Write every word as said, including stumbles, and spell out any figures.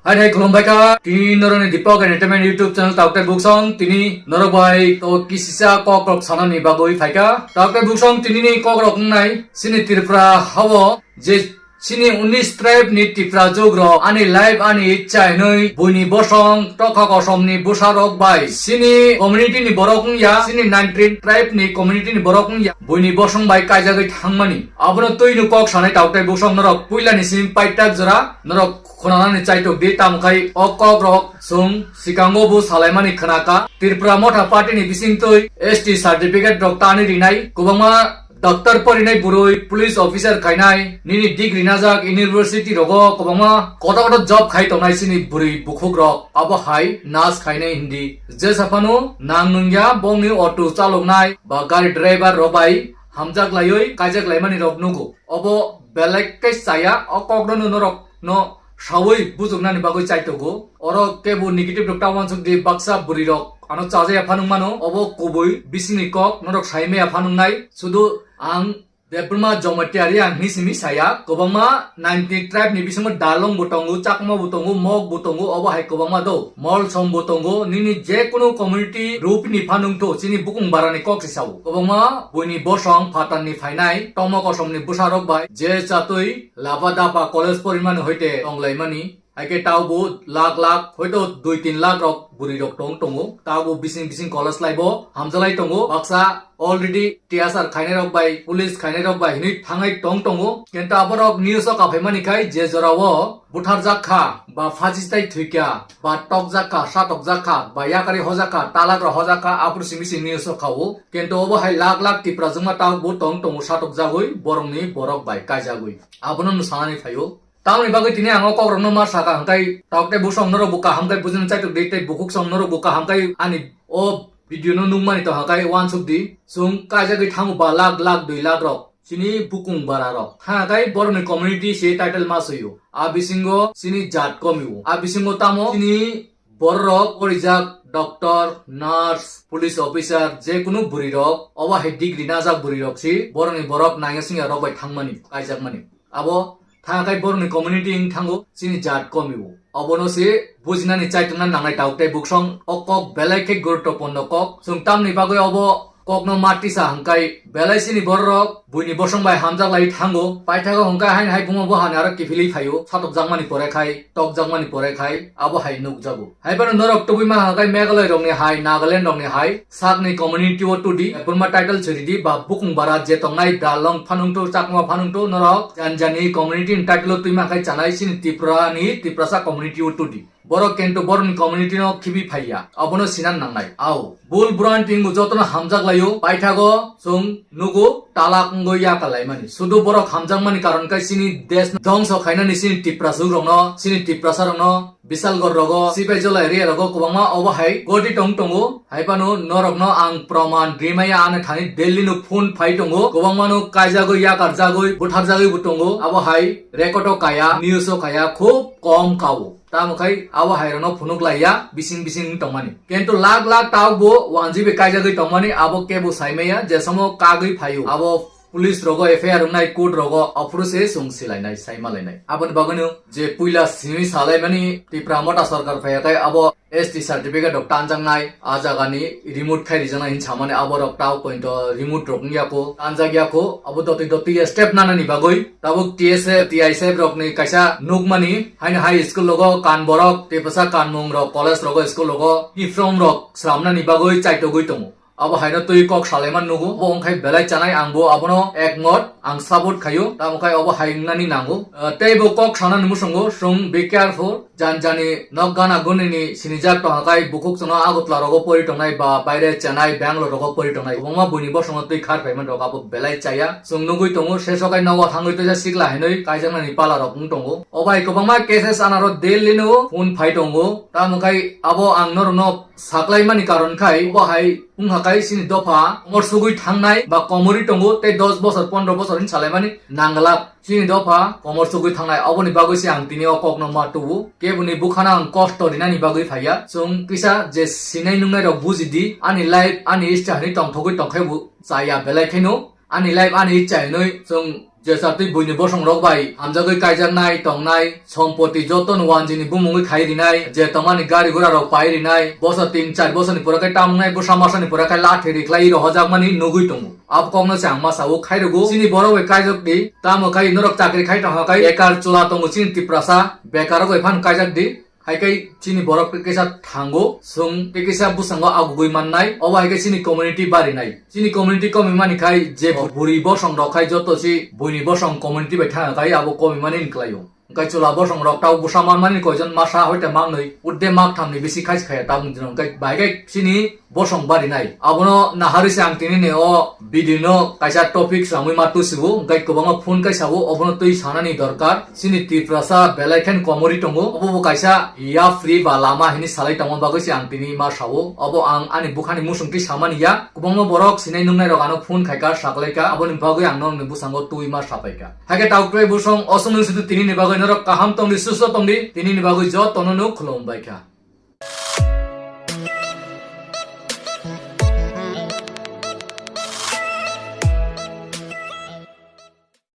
Hai hai khulumbai kha, tini norokni Deepak Entertainment YouTube channel Taukte Buksong, tini norok bai to kisisa kok rok sanani bagwi phaikha. Taukte Buksong tini ni kok rok wngnai, chini Tripura hao je chini unis tribe ni Tiprajwk rok ani life ani ichcha hinwi buini bosong tokha kosom ni bwsa rok bai chini community ni borok wngya, chini nineteen tribe ni community ni borok wngya, buini bosong bai kaijagwi thangmani. Abono twi no kok sanai Taukte Buksong norok puila ni simi paitag jora norok khonanani chaitok di, tamo khai o kok rok chwng sikango bo salaimani khwnaka. Tripura Motha Party ni bisingtwi S T certificate rok tani rinai, kwbangma doctor porinai bwrwi police officer khainai, nini degree najak university rogo kwbangma koto koto job khai tongnai chini bwrwi bukhuk rok, abo hai nas khainai hindi. Je saphano nang nungya bongni auto chaloknai ba gari driver rok bai hamjak laiwi kaijak laimani rok nugo. Obo belai khe chaya, o kokno no norok no sawi bujuknani bagwi chaitogo. Oro kebo negative rok ta wansuk di, baksa bwrwi rok ano chajaya phanung mano, obo kubui bisingni kok norok saimaya phanungnai. Sudu ang Debbarma Jamatia Reang hinwi simi saya, kwbangma nineteen tribe ni bisingo Dalong bo tongo, Chakma bo tongo, Mok bo tongo, obo hai kwbangma do, Molsom bo tongo, nini je kunu community rupni phanung tho, chini bukung barani kok si sao. Kwbangma buini bosong phatarni phainai, tongma kosomni bwsarok bai, je chatwi laba dapa college porimani hoite tonglaimani, haikhe taubo lakh lakh, hoito dui tin lakh rok bwrwi rok tong tongo, taubo bising bising college laibo hamjalai tongo, baksa already T S R khainai rok bai, police khainai rok bai hinwi thangai tong tongo, kintu aborok news o kaphaimani khai je jorao butharjak kha, ba phaji tai thwikha, ba tokjak kha, satokjak kha, ba yakari hojak kha, talak rok hojak kha, aphuru simi simi news o khao. Kintu obo hai lakh lakh Tipra jwngma taubo tong tongo satokjagwi, borokni borok bai kaijagwi. Abono no sanani phaio. Tamoni bagwi tini ang o kokrokno ma saka hwnkhe, Taukte Buksong norok bo kaham khe bujina chaitok di, tei bukhuk song norok bo kaham khe ani o video no nukmani to hwnkhe uansuk di. Chwng kaijagwi thango ba lakh lakh dui lakh rok. Chini bukung bara rok. Thangakai borokni community se title ma soyo. A bisingo chini jat komio. A bisingo tamo chini bororok porijak doctor, nurse, police officer, je kunu bwrwi rok, obo hai degree najak bwrwi rok si borokni borok naina singya rok bai thangmani, kaijakmani. Abo thangakai borokni community wng thango chini jat komio. Obono se bujinani chaitongnani nangnai Taukte Buksong. O kok belai khe guruttopurno kok. Chwng tamni bagwi obo kokno ma tisa hwnkhe belai chini bororok buini bosong bai hamjak lai thango. Paithago hwnkhe haini hai buma bo hani aro kiphilwi phaio. Satokjakmani pore khai, tokjakmani pore khai abo hai nukjago. Haiphano norok tubui ma hwnkhe Meghalaya rokni hai, Nagaland rokni hai, sakni community o tudi, Burma title choridi ba bukung bara je tongnai Dalong phanungthu, Chakma phanungthu, norok Janjani community ni title o twi ma khai chanai chini Tripura ni Tiprasa community o tudi. Borok kintu borokni community no khibi phaiya. Abono sinan nangnai. Au, bul buran tingbu jotono hamjak laio. Paithago chwng nugo talak wngwi yakalaimani. Sudu borok hamjakmani karon khe chini desh no dongso khainani chini Tiprasuk rokno, chini Tiprasa rokno, Bisalgor rogo, Sipaijala area rogo kwbangma obo hai goti tong tongo. Haiphano norokno ang proman rimaya, ani thani Delhi no phone phai tongo. Kwbangmano kaijagwi, yakarjagwi, butharjagwi bo tongo. Abo hai record o kaya, news o kaya, khub kom kao. Tamo khai abo hai rokno phunuk laiya, bising bising wng tongmani. Kintu lakh lakh tauk bo one G B kaijagwi tongmani, abo kebo saimaya, je somo kagwi phaio. Abo police rogo F I R wngnai, court rogo, aphuru se chwng silainai, saimalainai. Aboni bagwino je puila simi salaimani Tipra Motha Sarkar phaiya khai abo S T certificate rok tanjaknai, a jagani remove khai rijaknai hin samani aborok tao pointo remove rok wngya kho, tanjak ya kho, abo dotwi dotwi step nanani bagwi tabuk T S F, T I S F rokni kaisa nukmani haino high school rogo kan borok, tepasa kanmung rok, college rogo, school rogo uniform rok sramnani bagwi chaitogwi tongo. Abo haino twi kok salaiman nugo. Bo wngkhai belai chanai, ang bo abono ekmot, ang support khaio. Tamo khai obo hai wngnani nango. Ah, tei bo kok sanani musungo, chwng be careful. Jan jani nok gana gunini sinijak tongkha khai bukhuk chwngno Agartala rogo pori tongnai ba baire Chennai, Bangalore rogo pori tongnai. Kwbangma buini bosongno twi khar phaimani rok abo belai chaya. Chwng nugwi tongo, seso khai nogo thangwi toisa sikla hinwi kaijaknani pala rok wng tongo. Obo hai kwbangma cases anaro Delhi no phone phai tongo. Tamo khai abo ang norokno saklaimani karon khai, obo hai wngkha khai chini dopha komor sugwi thangnai ba komorwi tongo tei dos bosor, pondro bosor hin salaimani nanglak. Chini dopha komor sugwi thangnai, oboni bagwi se ang tini o kokno ma tubu. Keboni bukhano ang kosto rinani bagwi phaiya. Chwng kisa je sinai nungnai rok bujidi, ani life, ani ichha hinwi tongthogwi tongkhai bo chaya belai khaino. Ani life ani ichha hinwi chwng Jesa twi buini bosong rok bai hamjagwi kaijaknai tongnai, sompoti joto no wanjini bumungwi khai rinai, je tongmani gari gura rok pai rinai, bosa tin char bosoni pura khe tamungnai, bwsa masani pura khe lathi rikhlai rohojakmani nugwi tongo. Abo kokno se ang ma sao, khairwgo chini borok bai kaijak di, tamo khai norok chakri khai tongkha khai, bekar chwla tongo chini Tiprasa, bekar rok bai phano kaijak di. Hai khe chini borok tei kisa thango, chwng tei kisa bwskango agugwi mannai, obo hai khe chini community barinai. Chini community komi mani khai je buri bosong rok khai joto si buini bosong community bai thang khai abo komi mani ni kwlaio. Hwnkhe chwla bosong rok tau bwsa manmani koijon masa hoite mangnwi, udde mak thamni bisi khai se khaya tabuk ni dino. Hwnkhe bai khe chini bosong barinai. Abono naharwi se ang tini ni o video no kaisa topic swrangwi ma tusigo, hwnkhe kwbangma phone khe sao, obono twi sanani dorkar. Chini Tiprasa belai khen komori tongo, obo bo kaisa yapri ba lama hini salai tongma bagwi se ang tini ma sao. Obo ang ani bukhani musungtwi samani ya. Kwbangma borok sinai nungnai rok ano phone khaika, saklaika, aboni bagwi ang norokni bwskango twi ma sapaika. Hakhe taukre bosong osong nung situ tini ni bagwi norok kaham tongdi, susto tongdi, tini ni bagwi jotono no khulumbaikha.